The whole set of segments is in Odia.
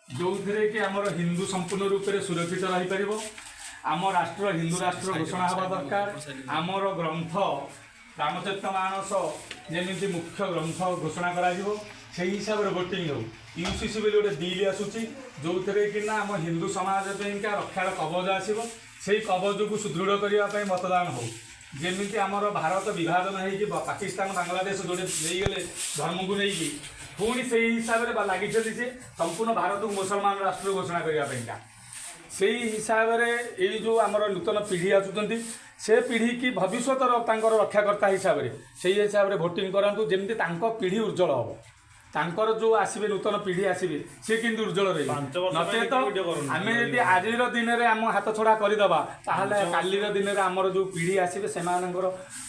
ଯେଉଁଥିରେ କି ଆମର ହିନ୍ଦୁ ସମ୍ପୂର୍ଣ୍ଣ ରୂପରେ ସୁରକ୍ଷିତ ରହିପାରିବ। ଆମ ରାଷ୍ଟ୍ର ହିନ୍ଦୁ ରାଷ୍ଟ୍ର ଘୋଷଣା ହେବା ଦରକାର। ଆମର ଗ୍ରନ୍ଥ ରାମଚରିତ ମାନସ ଯେମିତି ମୁଖ୍ୟ ଗ୍ରନ୍ଥ ଘୋଷଣା କରାଯିବ, ସେଇ ହିସାବରେ ଭୋଟିଂ ହେଉ। ୟୁସିସି ବୋଲି ଗୋଟେ ବିଲ୍ ଆସୁଛି, ଯେଉଁଥିରେ କିନା ଆମ ହିନ୍ଦୁ ସମାଜ ପାଇଁକା ରକ୍ଷାର କବଜ ଆସିବ। ସେଇ କବଜକୁ ସୁଦୃଢ଼ କରିବା ପାଇଁ ମତଦାନ ହେଉ। ଯେମିତି ଆମର ଭାରତ ବିଭାଜନ ହେଇକି ପାକିସ୍ତାନ, ବାଂଲାଦେଶ ଯୋଉଠି ନେଇଗଲେ ଧର୍ମକୁ ନେଇକି, ପୁଣି ସେଇ ହିସାବରେ ବା ଲାଗିଛନ୍ତି ଯେ ସମ୍ପୂର୍ଣ୍ଣ ଭାରତକୁ ମୁସଲମାନ ରାଷ୍ଟ୍ର ଘୋଷଣା କରିବା ପାଇଁକା। ସେଇ ହିସାବରେ ଏଇ ଯେଉଁ ଆମର ନୂତନ ପିଢ଼ି ଆସୁଛନ୍ତି, ସେ ପିଢ଼ିକି ଭବିଷ୍ୟତର ତାଙ୍କର ରକ୍ଷାକର୍ତ୍ତା ହିସାବରେ ସେଇ ହିସାବରେ ଭୋଟିଂ କରାନ୍ତୁ, ଯେମିତି ତାଙ୍କ ପିଢ଼ି ଉଜ୍ଜଳ ହେବ। ତାଙ୍କର ଯେଉଁ ଆସିବେ, ନୂତନ ପିଢ଼ି ଆସିବେ, ସେ କେମିତି ଉଜ୍ଜଳ ରହିବେ। 5 ବର୍ଷ ପାଇଁ ନଚେତ ଭିଡ଼ିଓ କରନ୍ତୁ। ଆମେ ଯଦି ଆଜିର ଦିନରେ ଆମ ହାତ ଛଡ଼ା କରିଦେବା, ତାହେଲେ କାଲିର ଦିନରେ ଆମର ଯେଉଁ ପିଢ଼ି ଆସିବେ, ସେମାନଙ୍କର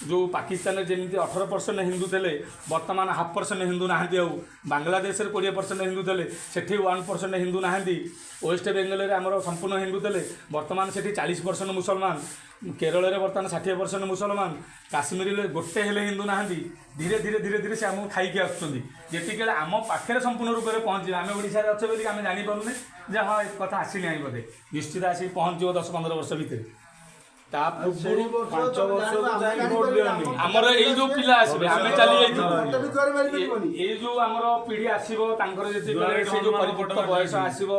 ଯେଉଁ ପାକିସ୍ତାନରେ ଯେମିତି 18% ହିନ୍ଦୁ ଥିଲେ, ବର୍ତ୍ତମାନ 0.5% ହିନ୍ଦୁ ନାହାନ୍ତି। ଆଉ ବାଂଲାଦେଶରେ 20% ହିନ୍ଦୁ ଥିଲେ, ସେଠି 1% ହିନ୍ଦୁ ନାହାନ୍ତି। ୱେଷ୍ଟ ବେଙ୍ଗଲରେ ଆମର ସମ୍ପୂର୍ଣ୍ଣ ହିନ୍ଦୁ ଥିଲେ, ବର୍ତ୍ତମାନ ସେଠି 40% ମୁସଲମାନ। କେରଳରେ ବର୍ତ୍ତମାନ 60% ମୁସଲମାନ। କାଶ୍ମୀରରେ ଗୋଟେ ହେଲେ ହିନ୍ଦୁ ନାହାନ୍ତି। ଧୀରେ ଧୀରେ ଧୀରେ ଧୀରେ ସେ ଆମକୁ ଖାଇକି ଆସୁଛନ୍ତି। ଯେତିକିବେଳେ ଆମ ପାଖରେ ସମ୍ପୂର୍ଣ୍ଣ ରୂପରେ ପହଞ୍ଚିବେ, ଆମେ ଓଡ଼ିଶାରେ ଅଛେ ବୋଲି ଆମେ ଜାଣିପାରୁନେ ଯେ ହଁ, ଏ କଥା ଆସିନାହିଁ ବୋଧେ। ନିଶ୍ଚିତ ଆସିକି ପହଞ୍ଚିବ 10-15 ବର୍ଷ ଭିତରେ। ତା ପୂର୍ବରୁ 5 ବର୍ଷକୁ ଯାଇ ଭୋଟ ଦିଅନି। ଆମର ଏଇ ଯୋଉ ପିଲା ଆସିବେ, ଆମେ ଚାଲି ଯାଇଥିବୁ। ଭୋଟ ବି କରିପାରିବନି। ଏଇ ଯୋଉ ଆମର ପିଢ଼ି ଆସିବ, ତାଙ୍କର ଯେତିକିବେଳେ ସେ ଯୋଉ ପରିପକ୍ୱ ବୟସ ଆସିବ,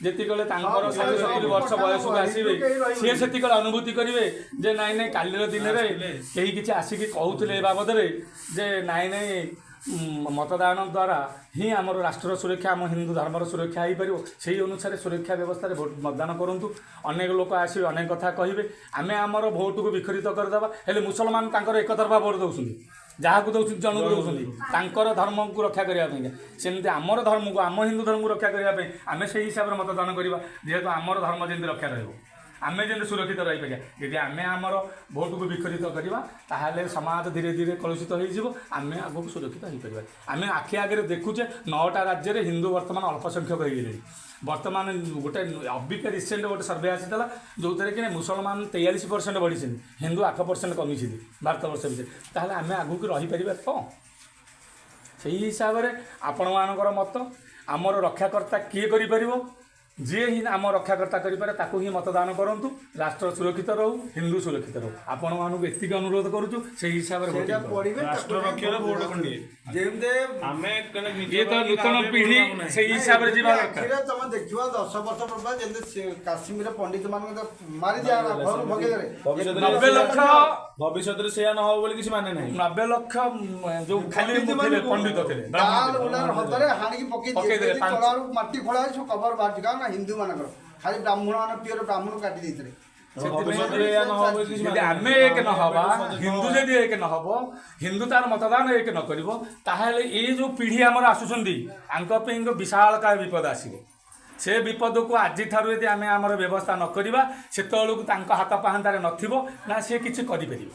ଯେତିକିବେଳେ ତାଙ୍କର 60-70 ବର୍ଷ ବୟସକୁ ଆସିବେ, ସିଏ ସେତିକିବେଳେ ଅନୁଭୂତି କରିବେ ଯେ ନାଇଁ ନାଇଁ, କାଲିର ଦିନରେ କେହି କିଛି ଆସିକି କହୁଥିଲେ ଏ ବାବଦରେ ଯେ ନାଇଁ ନାଇଁ, ମତଦାନ ଦ୍ୱାରା ହିଁ ଆମର ରାଷ୍ଟ୍ରର ସୁରକ୍ଷା, ଆମ ହିନ୍ଦୁ ଧର୍ମର ସୁରକ୍ଷା ହେଇପାରିବ। ସେଇ ଅନୁସାରେ ସୁରକ୍ଷା ବ୍ୟବସ୍ଥାରେ ଭୋଟ ମତଦାନ କରନ୍ତୁ। ଅନେକ ଲୋକ ଆସିବେ, ଅନେକ କଥା କହିବେ, ଆମେ ଆମର ଭୋଟକୁ ବିଖରିତ କରିଦେବା। ହେଲେ ମୁସଲମାନ ତାଙ୍କର ଏକତରଫା ଭୋଟ ଦେଉଛନ୍ତି। ଯାହାକୁ ଦେଉଛନ୍ତି, ଜଣକୁ ଦେଉଛନ୍ତି ତାଙ୍କର ଧର୍ମକୁ ରକ୍ଷା କରିବା ପାଇଁ। ସେମିତି ଆମର ଧର୍ମକୁ, ଆମ ହିନ୍ଦୁ ଧର୍ମକୁ ରକ୍ଷା କରିବା ପାଇଁ ଆମେ ସେଇ ହିସାବରେ ମତଦାନ କରିବା, ଯେହେତୁ ଆମର ଧର୍ମ ଯେମିତି ରକ୍ଷା ରହିବ, ଆମେ ଯେମିତି ସୁରକ୍ଷିତ ରହିପାରିବା। ଯଦି ଆମେ ଆମର ଭୋଟକୁ ବିଖରିତ କରିବା, ତାହେଲେ ସମାଜ ଧୀରେ ଧୀରେ କଳୁଷିତ ହେଇଯିବ। ଆମେ ଆଗକୁ ସୁରକ୍ଷିତ ହେଇପାରିବା। ଆମେ ଆଖି ଆଗରେ ଦେଖୁଛେ, ନଅଟା ରାଜ୍ୟରେ ହିନ୍ଦୁ ବର୍ତ୍ତମାନ ଅଳ୍ପ ସଂଖ୍ୟକ ହେଇଗଲେଣି। ବର୍ତ୍ତମାନ ଗୋଟେ ଅବିକା ରିସେଣ୍ଟ ଗୋଟେ ସର୍ଭେ ଆସିଥିଲା, ଯେଉଁଥିରେ କି ମୁସଲମାନ 43% ବଢ଼ିଛନ୍ତି, ହିନ୍ଦୁ 8% କମିଛନ୍ତି ଭାରତବର୍ଷ ଭିତରେ। ତାହେଲେ ଆମେ ଆଗକୁ ରହିପାରିବା ତ? ସେଇ ହିସାବରେ ଆପଣମାନଙ୍କର ମତ, ଆମର ରକ୍ଷାକର୍ତ୍ତା କିଏ କରିପାରିବ? ଯିଏ ହିଁ ଆମ ରକ୍ଷାକର୍ତ୍ତା କରିପାରେ, ତାକୁ ହିଁ ମତଦାନ କରନ୍ତୁ। ରାଷ୍ଟ୍ର ସୁରକ୍ଷିତ ରହୁ, ହିନ୍ଦୁ ସୁରକ୍ଷିତ ରହୁ, ଆପଣମାନଙ୍କୁ ଏତିକି ଅନୁରୋଧ କରୁଛୁ। ସେଇ ହିସାବରେ ସେଇଟା ଭୋଟିଂ କରନ୍ତୁ। ପଢିବେ। ରାଷ୍ଟ୍ର ରକ୍ଷାର ଭୋଟ ଖଣ୍ଡିଏ। ଯେମିତି ଆମେ କାହିଁକି ନିଜ ଇଏ ତ ପାଇଁ ନୂତନ କାହା ପାଇଁ ପିଢ଼ି ଭୋଟ ମାଗୁନାହିଁ। ସେଇ ହିସାବରେ ଯିବା ଦରକାର। ଆଖିରେ ତମେ ଦେଖିବ, 10 ବର୍ଷ ପୂର୍ବେ ଯେମିତି ସେ କାଶ୍ମୀର ପଣ୍ଡିତ ମାନଙ୍କୁ ତ ମାରି ଦିଆଗଲା, ଘରୁ ଭଗେଇଦେଲେ। ଭବିଷ୍ୟତରେ 90 ଲକ୍ଷ ଭବିଷ୍ୟତରେ ସେଇଆ ନ ହବ ବୋଲି କିଛି ମାନେ ନାହିଁ। 90 ଲକ୍ଷ ଯୋଉ ଖାଲି ଥିଲେ, ପଣ୍ଡିତ ଥିଲେ, ବ୍ରାହ୍ମଣ ଦାଲ ଥିଲେ। ଉଲାର ହଦରେ ହାଣିକି ପକେଇ ପକେଇଦେଲେ, ଦିଏ। ତଳାରୁ ମାଟି ଖୋଳା ହେଇ ସବୁ କବର ବାହାରୁଛି। କାରଣ ନା ହିନ୍ଦୁ ମାନଙ୍କର ଖାଲି ବ୍ରାହ୍ମଣ ମାନ, ପିଓର ବ୍ରାହ୍ମଣ କାଟି ଦେଇଥିଲେ। ଭବିଷ୍ୟତରେ ଏଇଆ ନ ହବ ବୋଲି କିଛି ଯଦି ମାନେ ଆମେ ନାହିଁ। ଏକ ନ ହବା, ହିନ୍ଦୁ ଯଦି ଏକ ନ ହବ, ହିନ୍ଦୁ ତାର ମତଦାନ ଏକ ନ କରିବ, ତାହେଲେ ଏଇ ଯୋଉ ପିଢ଼ି ଆମର ଆସୁଛନ୍ତି, ଆଙ୍କ ପାଇଁ ବିଶାଳକାୟ ବିପଦ ଆସିବ। ସେ ବିପଦକୁ ଆଜିଠାରୁ ଯଦି ଆମେ ଆମର ବ୍ୟବସ୍ଥା ନ କରିବା, ସେତେବେଳକୁ ତାଙ୍କ ହାତ ପାହାନ୍ତାରେ ନଥିବ ନା ସେ କିଛି କରିପାରିବେ।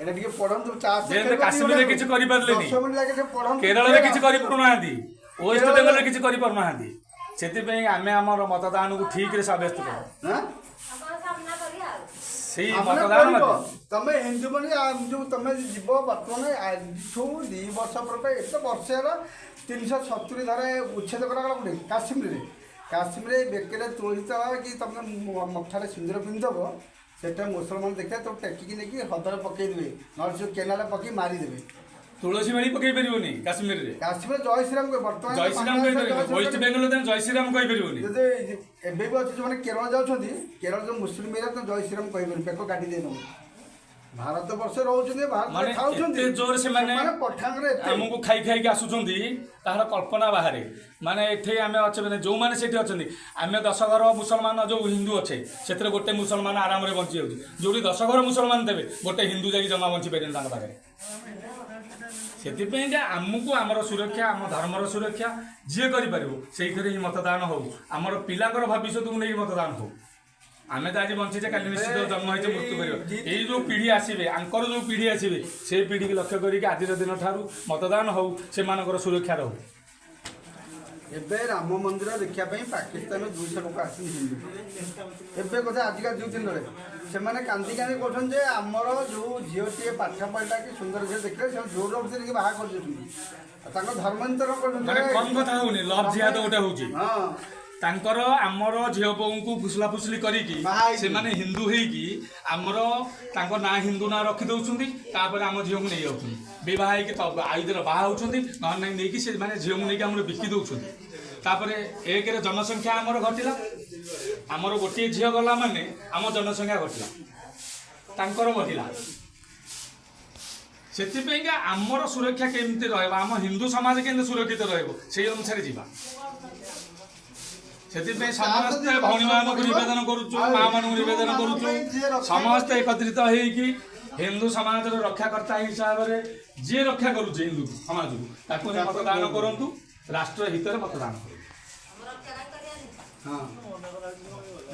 ଏଇଟା ଟିକେ ପଢନ୍ତୁ, ଚାଷ ଯେମିତି କାଶ୍ମୀରରେ କିଛି କରିପାରିଲେନି, 10 ମିନିଟ୍ ଲାଗେ, ଟିକେ ପଢନ୍ତୁ। କେରଳରେ କିଛି କରିପାରୁନାହାନ୍ତି, ୱେଷ୍ଟ ବେଙ୍ଗଲରେ କିଛି କରିପାରୁନାହାନ୍ତି। ସେଥିପାଇଁ ଆମେ ଆମର ମତଦାନକୁ ଠିକରେ ସାବ୍ୟସ୍ତ କରୁ। ହାଁ? ଆପଣ ସାମ୍ନା କରିବା ଆଉ। ସେଇ ଆମେ ମତଦାନ କରିବ। ମଧ୍ୟ ତମେ ହିନ୍ଦୁ ମାନେ ଯୋଉ ତମେ ଯିବ, ବର୍ତ୍ତମାନ ଆଜିଠୁ 2 ବର୍ଷ ପରେ, ଏତେ ବର୍ଷ ହେଲା, 370 ଧାରା ଉଚ୍ଛେଦ କରାଗଲା କୋଉଠି? କାଶ୍ମୀରରେ। କାଶ୍ମୀରରେ ବେକରେ ତୁଳସୀ ତଳ କି ତମେ ମଥାରେ ସିନ୍ଦୁର ପିନ୍ଧିଦେବ, ସେଟା ମୁସଲମାନ ଦେଖିଲେ ତ ଟେକିକି ନେଇକି ହ୍ରଦରେ ପକେଇଦେବେ, ନହେଲେ ସେ କେନାରେ ପକେଇ ମାରିଦେବେ। ତୁଳସୀ ମାଳି ପକେଇ ପାରିବନି କାଶ୍ମୀରରେ। କାଶ୍ମୀର ଜୟ ଶ୍ରୀରାମ କହିବେ, ବର୍ତ୍ତମାନ ଜୟ ଶ୍ରୀରାମ କହିପାରିବନି। ୱେଷ୍ଟ ବେଙ୍ଗଲରେ ତମେ ଜୟ ଶ୍ରୀରାମ କହିପାରିବନି। ଯଦି ଏବେ ବି ଅଛି, ଯେଉଁମାନେ କେରଳ ଯାଉଛନ୍ତି, କେରଳ ଯେଉଁ ମୁସଲିମ ଏରିଆ, ତ ଜୟ ଶ୍ରୀରାମ କହିବେନି, ବେକ କାଟି ଦେଇ ଦେବ। ଭାରତ ବର୍ଷ ରହୁଛନ୍ତି, ଭାରତରେ ମାନେ ଖାଉଛନ୍ତି। ଏତେ ଜୋରେ ସେମାନେ ପଠାଣରେ ଏତେ ଆମକୁ ଖାଇ ଖାଇକି ଆସୁଛନ୍ତି, ତାହାର କଳ୍ପନା ବାହାରେ। ମାନେ ଏଠି ଆମେ ଅଛେ, ମାନେ ଯେଉଁମାନେ ସେଠି ଅଛନ୍ତି, ଆମେ 10 ଘର ମୁସଲମାନ ଯେଉଁ ହିନ୍ଦୁ ଅଛେ, ସେଥିରେ ଗୋଟେ ମୁସଲମାନ ଆରାମରେ ବଞ୍ଚି ଯାଉଛି। ଯେଉଁଠି 10 ଘର ମୁସଲମାନ ଦେବେ, ଗୋଟେ ହିନ୍ଦୁ ଯାଇକି ଜମା ବଞ୍ଚି ପାରିବେନି ତାଙ୍କ ପାଖରେ। ସେଥିପାଇଁ ଯେ ଆମକୁ ଆମର ସୁରକ୍ଷା, ଆମ ଧର୍ମର ସୁରକ୍ଷା ଯିଏ କରିପାରିବ, ସେଇଥିରେ ହିଁ ମତଦାନ ହଉ। ଆମର ପିଲାଙ୍କର ଭବିଷ୍ୟତକୁ ନେଇକି ମତଦାନ ହଉ। ଆମେ ତ ଆଜି ବଞ୍ଚିଛେ, କାଲି ନିଶ୍ଚିତ ଜନ୍ମ ହେଇଛେ, ମୃତ୍ୟୁ କରିବ। ଏଇ ଯୋଉ ପିଢ଼ି ଆସିବେ, ଆଙ୍କର ଯୋଉ ପିଢ଼ି ଆସିବେ, ସେଇ ପିଢ଼ିକି ଲକ୍ଷ୍ୟ କରିକି ଆଜିର ଦିନ ଠାରୁ ମତଦାନ ହଉ, ସେମାନଙ୍କର ସୁରକ୍ଷା ରହୁ। ଏବେ ରାମ ମନ୍ଦିର ଦେଖିବା ପାଇଁ ପାକିସ୍ତାନରୁ 200 ଲୋକ ଆସିଛନ୍ତି ହିନ୍ଦୁ। ଏବେ କଥା, ଆଜିକା 2 ଦିନ ତଳେ ସେମାନେ କାନ୍ଦି କାନ୍ଦି କହୁଛନ୍ତି ଯେ ଆମର ଯୋଉ ଝିଅଟିଏ ପାଠ ପଢ଼ିଲା କି ସୁନ୍ଦର ଝିଅ ଦେଖିଲେ, ସେମାନେ ଜୋର ଜବରଦସ୍ତି ନେଇକି ବାହା କରିଦେଉଛନ୍ତି ଆଉ ତାଙ୍କ ଧର୍ମାନ୍ତର କରୁଛନ୍ତି। ମାନେ କମ କଥା ହଉନି, ଲଭ୍ ଜିହାଦ ଗୋଟେ ହଉଛି। ହଁ। ତାଙ୍କର ଆମର ଝିଅ ବୋଉଙ୍କୁ ଫୁସଲା ଫୁସଲି କରିକି ବାହା ହେଇକି। ସେମାନେ ହିନ୍ଦୁ ହେଇକି ଆମର ତାଙ୍କ ନାଁ ହିନ୍ଦୁ ନାଁ ରଖି ଦଉଛନ୍ତି। ତାପରେ ଆମ ଝିଅକୁ ନେଇଯାଉଛନ୍ତି, ବିବାହ ହେଇକି ତ ଆଇଦର ବାହା ହଉଛନ୍ତି, ନହେଲେ ନାଇଁ ନେଇକି ସେମାନେ ଝିଅକୁ ନେଇକି ଆମର ବିକି ଦଉଛନ୍ତି। ତାପରେ ଏକରେ ଜନସଂଖ୍ୟା ଆମର ଘଟିଲା। ଆମର ଗୋଟିଏ ଝିଅ ଗଲା ମାନେ ଆମ ଜନସଂଖ୍ୟା ଘଟିଲା, ତାଙ୍କର ବଢ଼ିଲା। ସେଥିପାଇଁକା ଆମର ସୁରକ୍ଷା କେମିତି ରହିବ, ଆମ ହିନ୍ଦୁ ସମାଜ କେମିତି ସୁରକ୍ଷିତ ରହିବ, ସେଇ ଅନୁସାରେ ଯିବା। ସେଥିପାଇଁ ସମସ୍ତେ ଭଉଣୀମାନଙ୍କୁ ନିବେଦନ କରୁଛୁ, ମା ମାନଙ୍କୁ ନିବେଦନ କରୁଛୁ, ସମସ୍ତେ ଏକତ୍ରିତ ହେଇକି ହିନ୍ଦୁ ସମାଜର ରକ୍ଷାକର୍ତ୍ତା ହିସାବରେ ଯିଏ ରକ୍ଷା କରୁଛି ହିନ୍ଦୁ ସମାଜକୁ, ତାକୁ ହିଁ ମତଦାନ କରନ୍ତୁ। ରାଷ୍ଟ୍ର ହିତରେ ମତଦାନ କରନ୍ତୁ। ରକ୍ଷା କାହିଁ କରିବାନି? ହଁ।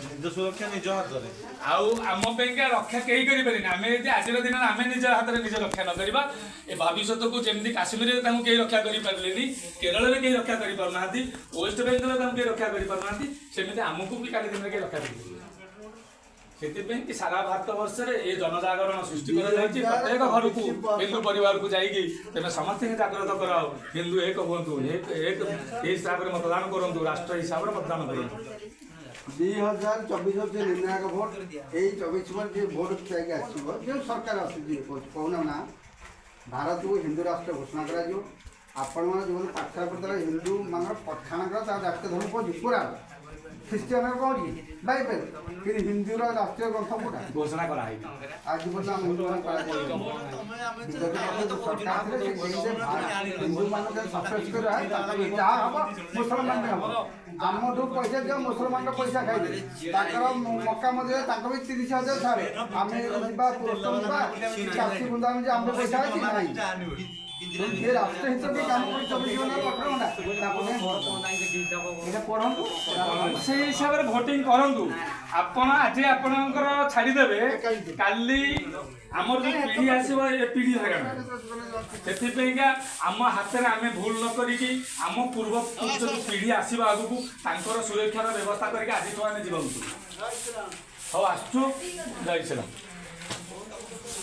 ନିଜ ସୁରକ୍ଷା ନିଜ ହାତରେ। ଆଉ ଆମ ପାଇଁକା ରକ୍ଷା କେହି କରିପାରିବେନି। ଆମେ ଯଦି ଆଜିର ଦିନରେ ଆମେ ନିଜ ହାତରେ ନିଜ ରକ୍ଷା ନ କରିବା, ଏ ଭବିଷ୍ୟତକୁ ଯେମିତି କାଶ୍ମୀରରେ ତାଙ୍କୁ କେହି ରକ୍ଷା କରିପାରିଲେନି, କେରଳରେ କେହି ରକ୍ଷା କରିପାରୁନାହାନ୍ତି, ୱେଷ୍ଟ ବେଙ୍ଗଲରେ ତାଙ୍କୁ କେହି ରକ୍ଷା କରିପାରୁନାହାନ୍ତି, ସେମିତି ଆମକୁ ବି କାଲି ଦିନରେ କେହି ରକ୍ଷା କରିପାରିବେନି। ସେଥିପାଇଁ କି ସାରା ଭାରତ ବର୍ଷରେ ଏ ଜନଜାଗରଣ ସୃଷ୍ଟି କରାଯାଇଛି। ପ୍ରତ୍ୟେକ ଘରକୁ, ହିନ୍ଦୁ ପରିବାରକୁ ଯାଇକି ତେମେ ସମସ୍ତଙ୍କୁ ଜାଗ୍ରତ କରାଅ, ହିନ୍ଦୁ ଏକ ହୁଅନ୍ତୁ, ଏକ ଏକ ଏହି ହିସାବରେ ମତଦାନ କରନ୍ତୁ, ରାଷ୍ଟ୍ର ହିସାବରେ ମତଦାନ କରନ୍ତୁ। 2024 ହେଉଛି ନିର୍ଣ୍ଣାୟକ ଭୋଟ। ଏଇ 24 ପରେ ଯିଏ ଭୋଟ ପାଇକି ଆସିବ, ଯେଉଁ ସରକାର ଆସୁଛି, କହୁନା ନା, ଭାରତକୁ ହିନ୍ଦୁ ରାଷ୍ଟ୍ର ଘୋଷଣା କରାଯିବ। ଆପଣମାନେ ଯେଉଁମାନେ ପାଠଶାଳା ପଢ଼ୁଥିଲେ, ହିନ୍ଦୁମାନଙ୍କର ପଠାଣଙ୍କର ତାର ଜାତୀୟ ଧର୍ମ କହୁଛି କୋରାନ, ଖ୍ରୀଷ୍ଟିଆନର କହୁଛି ବାଇବେଲ, କିନ୍ତୁ ହିନ୍ଦୁର ରାଷ୍ଟ୍ରୀୟ ଗ୍ରନ୍ଥ କୋଉଟା? ଘୋଷଣା କରାହେଇଛି। ଆଜି ପର୍ଯ୍ୟନ୍ତ ଆମ ହିନ୍ଦୁମାନେ କରାଯାଇ ଯଦି ସରକାର ଥିଲେ ସେ କହିଲେ ହିନ୍ଦୁମାନଙ୍କୁ ସକ୍ସେସ୍ କରି ରହେ, ତାଙ୍କର ଯାହା ହବ ମୁସଲମାନ ହବ। ଆମଠୁ ପଇସା ଦିଅ, ମୁସଲମାନର ପଇସା ଖାଇବେ। ତାଙ୍କର ମକ୍କା ମନ୍ଦିରରେ ତାଙ୍କ ବି 30,000 ଛାଡ଼େ। ଆମେ ଯିବା ପୁରୁଷୋତ୍ତମ ଯିବା, କାଶୀ ବୃନ୍ଦାବନ ଯିବା, ଆମର ପଇସା ଅଛି ନାହିଁ। ଯିଏ ରାଷ୍ଟ୍ର ହିତରେ ବି କାମ କରି 24 ଘଣ୍ଟା 18 ଘଣ୍ଟା, ତାକୁ ଯାଇ ଭୋଟ ଦେବ। ଏଇଟା ପଢ଼ନ୍ତୁ। ସେଇ ହିସାବରେ ଭୋଟିଂ କରନ୍ତୁ। ଆପଣ ଆଜି ଆପଣଙ୍କର ଛାଡ଼ିଦେବେ, କାଲି ଆମର ଯୋଉ ପିଢ଼ି ଆସିବ, ଏ ପିଢ଼ି ହଇରାଣ ହେବ। ସେଥିପାଇଁକା ଆମ ହାତରେ ଆମେ ଭୁଲ ନ କରିକି ଆମ ପୂର୍ବ ପୁରୁଷ ଯୋଉ ପିଢ଼ି ଆସିବ ଆଗକୁ, ତାଙ୍କର ସୁରକ୍ଷାର ବ୍ୟବସ୍ଥା କରିକି ଆଜିଠୁ ଆମେ ଯିବାକୁ ପଡ଼ିବ। ହଉ, ଆସୁଛୁ। ଜୟ ଶ୍ରୀରାମ।